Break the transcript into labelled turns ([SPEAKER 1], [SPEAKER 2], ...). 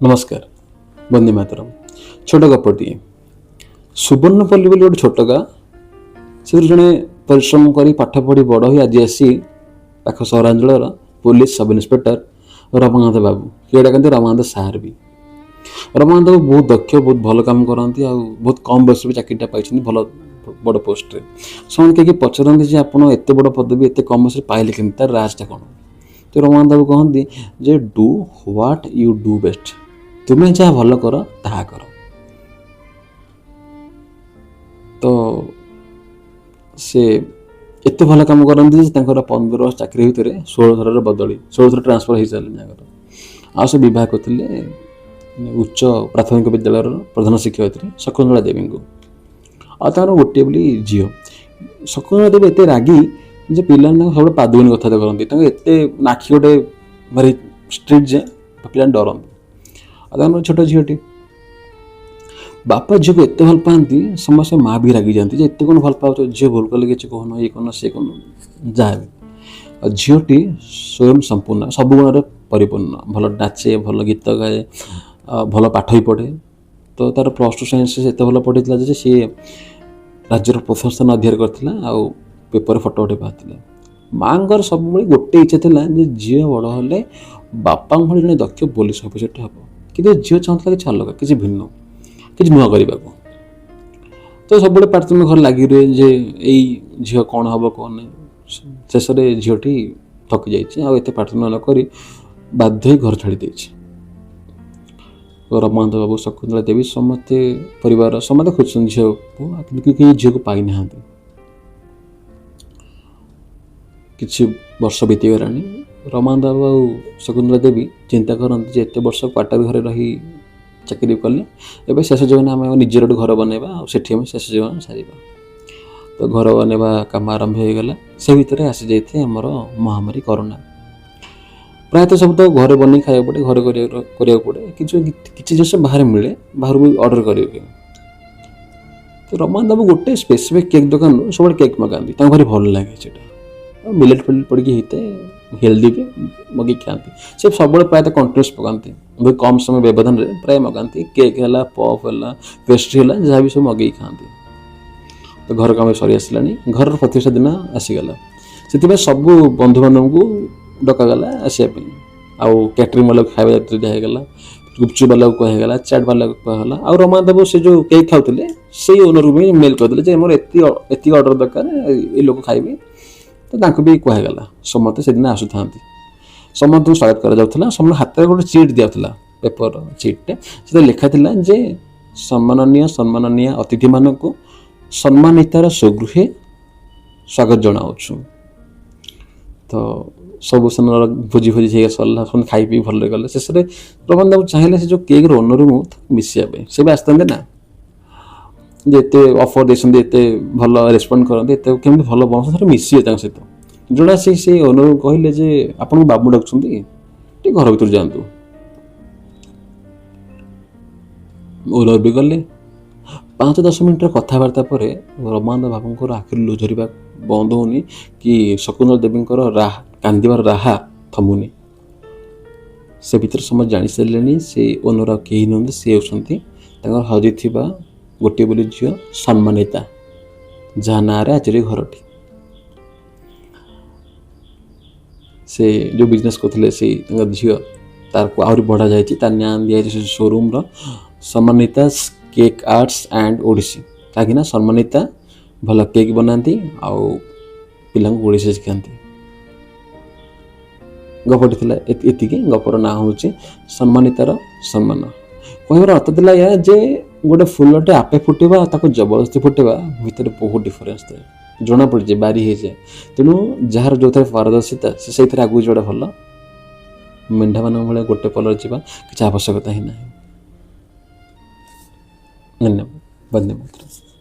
[SPEAKER 1] ନମସ୍କାର, ବନ୍ଦେ ମାତରମ୍। ଛୋଟ ଗପଟିଏ। ସୁବର୍ଣ୍ଣପଲ୍ଲୀ ବୋଲି ଗୋଟେ ଛୋଟ ଗାଁ। ସେଥିରୁ ଜଣେ ପରିଶ୍ରମ କରି ପାଠ ପଢ଼ି ବଡ଼ ହୋଇ ଆଜି ଆସି ପାଖ ସହରାଞ୍ଚଳର ପୋଲିସ ସବ୍ ଇନ୍ସପେକ୍ଟର ରମାକାନ୍ତ ବାବୁ, କିଏ ଡାକନ୍ତି ରମାକାନ୍ତ ସାର୍ ବି। ରମାକାନ୍ତ ବାବୁ ବହୁତ ଦକ୍ଷ, ବହୁତ ଭଲ କାମ କରନ୍ତି ଆଉ ବହୁତ କମ୍ ବୟସରେ ବି ଚାକିରିଟା ପାଇଛନ୍ତି ଭଲ ବଡ଼ ପୋଷ୍ଟରେ। ସେମାନେ କେହି ପଚାରନ୍ତି ଯେ ଆପଣ ଏତେ ବଡ଼ ପଦବୀ ଏତେ କମ୍ ବୟସରେ ପାଇଲେ କେମିତି, ତାର ରାଜଟା କ'ଣ? ତ ରମାକାନ୍ତ ବାବୁ କହନ୍ତି ଯେ do what you do best, ତୁମେ ଯାହା ଭଲ କର ତାହା କର। ତ ସେ ଏତେ ଭଲ କାମ କରନ୍ତି ଯେ ତାଙ୍କର 15 ବର୍ଷ ଚାକିରି ଭିତରେ 16 ଥରର ବଦଳି, 16 ଥର ଟ୍ରାନ୍ସଫର୍ ହେଇସାରିଲେଣି ତାଙ୍କର। ଆଉ ସେ ବିବାହ କରିଥିଲେ ଉଚ୍ଚ ପ୍ରାଥମିକ ବିଦ୍ୟାଳୟର ପ୍ରଧାନ ଶିକ୍ଷୟିତ୍ରୀ ଶକୁନ୍ତଳା ଦେବୀଙ୍କୁ। ଆଉ ତାଙ୍କର ଗୋଟିଏ ବୋଲି ଝିଅ। ଶକୁନ୍ତଳା ଦେବୀ ଏତେ ରାଗି ଯେ ପିଲାମାନେ ତାଙ୍କୁ ସବୁବେଳେ ପାଦୁଇନି କଥାବାର୍ତ୍ତା କରନ୍ତି। ତାଙ୍କ ଏତେ ନାଖି ଗୋଟେ ଭାରି ଷ୍ଟ୍ରିକ୍ଟ ଯେ ପିଲାମାନେ ଡରନ୍ତି। ଆଉ ତାଙ୍କର ଛୋଟ ଝିଅଟି, ବାପା ଝିଅକୁ ଏତେ ଭଲ ପାଆନ୍ତି, ସମସ୍ତେ ମା ବି ରାଗିଯାଆନ୍ତି ଯେ ଏତେ କ'ଣ ଭଲ ପାଉଛ, ଝିଅ ଭୁଲ କଲେ କିଛି କହୁନ, ଇଏ କହୁନ, ସିଏ କହୁନ, ଯାହା ବି। ଆଉ ଝିଅଟି ସ୍ୱୟଂ ସମ୍ପୂର୍ଣ୍ଣ, ସବୁ ଗୁଣରେ ପରିପୂର୍ଣ୍ଣ, ଭଲ ନାଚେ, ଭଲ ଗୀତ ଗାଏ, ଭଲ ପାଠ ବି ପଢ଼େ। ତ ତାର +2 ସାଇନ୍ସ ସେ ଏତେ ଭଲ ପଢ଼ିଥିଲା ଯେ ସିଏ ରାଜ୍ୟର ପ୍ରଥମ ସ୍ଥାନ ଅଧିକାର କରିଥିଲା ଆଉ ପେପରରେ ଫଟୋ ଉଠେଇ ବାହାରିଥିଲା। ମାଆଙ୍କର ସବୁବେଳେ ଗୋଟେ ଇଚ୍ଛା ଥିଲା ଯେ ଝିଅ ବଡ଼ ହେଲେ ବାପାଙ୍କ ଭଳି ଜଣେ ଦକ୍ଷ ପୋଲିସ ଅଫିସରଟେ ହେବ। କିନ୍ତୁ ଝିଅ ଚାହୁଁଥିଲା କିଛି ଅଲଗା, କିଛି ଭିନ୍ନ, କିଛି ନୂଆ କରିବାକୁ। ତ ସବୁବେଳେ ପ୍ରାର୍ଥନା ଘରେ ଲାଗି ରୁହେ ଯେ ଏଇ ଝିଅ କ'ଣ ହେବ କ'ଣ ନାହିଁ। ଶେଷରେ ଝିଅଟି ଥକି ଯାଇଛି ଆଉ ଏତେ ପ୍ରାର୍ଥନା ନ କରି ବାଧ୍ୟ ହୋଇ ଘର ଛାଡ଼ି ଦେଇଛି। ରମାକାନ୍ତ ବାବୁ, ଶକୁନ୍ତଳା ଦେବୀ ସମସ୍ତେ ପରିବାର ସମସ୍ତେ ଖୋଜୁଛନ୍ତି ଝିଅକୁ, କିନ୍ତୁ କେହି ଝିଅକୁ ପାଇନାହାନ୍ତି। କିଛି ବର୍ଷ ବିତିଗଲାଣି। ରମାକାନ୍ତ ବାବୁ ଆଉ ଶକୁନ୍ତଳା ଦେବୀ ଚିନ୍ତା କରନ୍ତି ଯେ ଏତେ ବର୍ଷ କ୍ୱାର୍ଟର ଘରେ ରହି ଚାକିରି କଲେ, ଏବେ ଶେଷ ଜୀବନ ଆମେ ନିଜର ଗୋଟେ ଘର ବନେଇବା ଆଉ ସେଠି ଆମେ ଶେଷ ଜୀବନ ସାରିବା। ତ ଘର ବନେଇବା କାମ ଆରମ୍ଭ ହୋଇଗଲା। ସେ ଭିତରେ ଆସିଯାଇଥାଏ ଆମର ମହାମାରୀ କରୋନା। ପ୍ରାୟତଃ ସବୁ ତ ଘରେ ବନେଇ ଖାଇବାକୁ ପଡ଼େ, ଘରେ କରିବାକୁ ପଡ଼େ। କିଛି ଜିନିଷ ବାହାରେ ମିଳେ, ବାହାରୁ ବି ଅର୍ଡ଼ର କରିବାକୁ। ତ ରମାକାନ୍ତ ବାବୁ ଗୋଟେ ସ୍ପେସିଫିକ୍ କେକ୍ ଦୋକାନରୁ ସବୁବେଳେ କେକ୍ ମଗାନ୍ତି, ତାଙ୍କୁ ଭାରି ଭଲ ଲାଗେ ସେଇଟା। ଆଉ ମିଲେଟ୍ ଫିଲେଟ୍ ପଡ଼ିକି ହେଇଥାଏ, ହେଲ୍ଦି ବି, ମଗେଇକି ଖାଆନ୍ତି। ସେ ସବୁବେଳେ ପ୍ରାୟତଃ କଣ୍ଟିନ୍ୟୁସ୍ ପକାନ୍ତି, ବହୁତ କମ୍ ସମୟ ବ୍ୟବଧାନରେ ପ୍ରାୟ ମଗାନ୍ତି। କେକ୍ ହେଲା, ପଫ୍ ହେଲା, ପେଷ୍ଟ୍ରି ହେଲା, ଯାହା ବି ସବୁ ମଗେଇକି ଖାଆନ୍ତି। ତ ଘର କାମ ସରି ଆସିଲାଣି, ଘରର ପ୍ରତିଷ୍ଠା ଦିନ ଆସିଗଲା। ସେଥିପାଇଁ ସବୁ ବନ୍ଧୁବାନ୍ଧବଙ୍କୁ ଡକାଗଲା ଆସିବା ପାଇଁ। ଆଉ କ୍ୟାଟରିଂ ବାଲାକୁ ଖାଇବା ଦାୟିତ୍ୱ ଦିଆ ହେଇଗଲା, ଗୁପଚୁପ୍ ବାଲାକୁ କୁହାହେଇଗଲା, ଚାଟ୍ ବାଲାକୁ କୁହାଗଲା। ଆଉ ରମାକାନ୍ତ ବାବୁ ସେ ଯେଉଁ କେକ୍ ଖାଉଥିଲେ ସେଇ ଓନରକୁ ବି ମେଲ୍ କରିଦେଲେ ଯେ ମୋର ଏତିକି ଅର୍ଡ଼ର ଦରକାର, ଏ ଲୋକ ଖାଇବେ। ତ ତାଙ୍କୁ ବି କୁହାଗଲା। ସମସ୍ତେ ସେଦିନ ଆସୁଥାନ୍ତି, ସମସ୍ତଙ୍କୁ ସ୍ୱାଗତ କରାଯାଉଥିଲା। ସମସ୍ତଙ୍କ ହାତରେ ଗୋଟେ ଚିଟ୍ ଦିଆଯାଉଥିଲା, ପେପର ଚିଟ୍ଟେ। ସେଥିରେ ଲେଖା ଥିଲା ଯେ ସମ୍ମାନନୀୟ ସମ୍ମାନନୀୟ ଅତିଥିମାନଙ୍କୁ ସମ୍ମାନିତାର ସ୍ୱଗୃହେ ସ୍ୱାଗତ ଜଣାଉଛୁ। ତ ସବୁ ସେଦିନର ଭୋଜି ଭୋଜି ହେଇକି ସରିଲା, ସମସ୍ତେ ଖାଇ ପିଇ ଭଲରେ ଗଲେ। ଶେଷରେ ରମାକାନ୍ତ ବାବୁ ଚାହିଁଲେ ସେ ଯେଉଁ କେକ୍ର ଓନରଙ୍କୁ ମିଶିବା ପାଇଁ, ସେ ବି ଆସିଥାନ୍ତେ ନା, ଯେ ଏତେ ଅଫର୍ ଦେଇଛନ୍ତି, ଏତେ ଭଲ ରେସ୍ପଣ୍ଡ କରନ୍ତି, ଏତେ କେମିତି ଭଲ ବନଉଛନ୍ତି, ଥରେ ମିଶିବେ ତାଙ୍କ ସହିତ। ଜଣେ ଆସି ସେ ଓନରଙ୍କୁ କହିଲେ ଯେ ଆପଣଙ୍କୁ ବାବୁ ଡାକୁଛନ୍ତି, ଟିକେ ଘର ଭିତରୁ ଯାଆନ୍ତୁ। ଓନର ବି ଗଲେ। 5-10 ମିନିଟ୍ର କଥାବାର୍ତ୍ତା ପରେ ରମାକାନ୍ତ ବାବୁଙ୍କର ଆଖିରୁ ଲୁହ ଝରିବା ବନ୍ଦ ହେଉନି କି ଶକୁନ୍ତଳା ଦେବୀଙ୍କର କାନ୍ଦିବାର ରାହା ଥମୁନି। ସେ ଭିତରେ ସମସ୍ତେ ଜାଣିସାରିଲେଣି ସେ ଓନର ଆଉ କେହି ନୁହନ୍ତି, ସେ ହେଉଛନ୍ତି ତାଙ୍କର ହଜିଥିବା ଗୋଟିଏ ବୋଲି ଝିଅ ସମ୍ମାନିତା, ଯାହା ନାଁରେ ଆଜିର ଏ ଘରଟି। ସେ ଯେଉଁ ବିଜନେସ୍ କରୁଥିଲେ ସେଇ ତାଙ୍କ ଝିଅ, ତାକୁ ଆହୁରି ବଢ଼ାଯାଇଛି, ତା ନାଁ ଦିଆଯାଇଛି ସେ ସୋରୁମ୍ର ସମ୍ମାନିତା କେକ୍ ଆର୍ଟସ୍ ଆଣ୍ଡ ଓଡ଼ିଶୀ। କାହିଁକିନା ସମ୍ମାନିତା ଭଲ କେକ୍ ବନାନ୍ତି ଆଉ ପିଲାଙ୍କୁ ଓଡ଼ିଶୀ ଶିଖାନ୍ତି। ଗପଟି ଥିଲା ଏତିକି। ଗପର ନାଁ ହେଉଛି ସମ୍ମାନିତାର ସମ୍ମାନ। କହିବାର ଅର୍ଥ ଥିଲା ଏହା ଯେ ଗୋଟେ ଫୁଲଟେ ଆପେ ଫୁଟିବା ଆଉ ତାକୁ ଜବରଦସ୍ତି ଫୁଟିବା ଭିତରେ ବହୁତ ଡିଫରେନ୍ସ ଥାଏ, ଜଣାପଡ଼ିଯାଏ, ବାରି ହେଇଯାଏ। ତେଣୁ ଯାହାର ଯେଉଁଥିରେ ପାରଦର୍ଶିତା ସେ ସେଇଥିରେ ଆଗକୁ ଯିବାଟା ଭଲ। ମେଣ୍ଢାମାନଙ୍କ ଭଳିଆ ଗୋଟେ ପଲରେ ଯିବା କିଛି ଆବଶ୍ୟକତା ହିଁ ନାହିଁ। ଧନ୍ୟବାଦ। ବନ୍ଦେ ମାତରମ୍।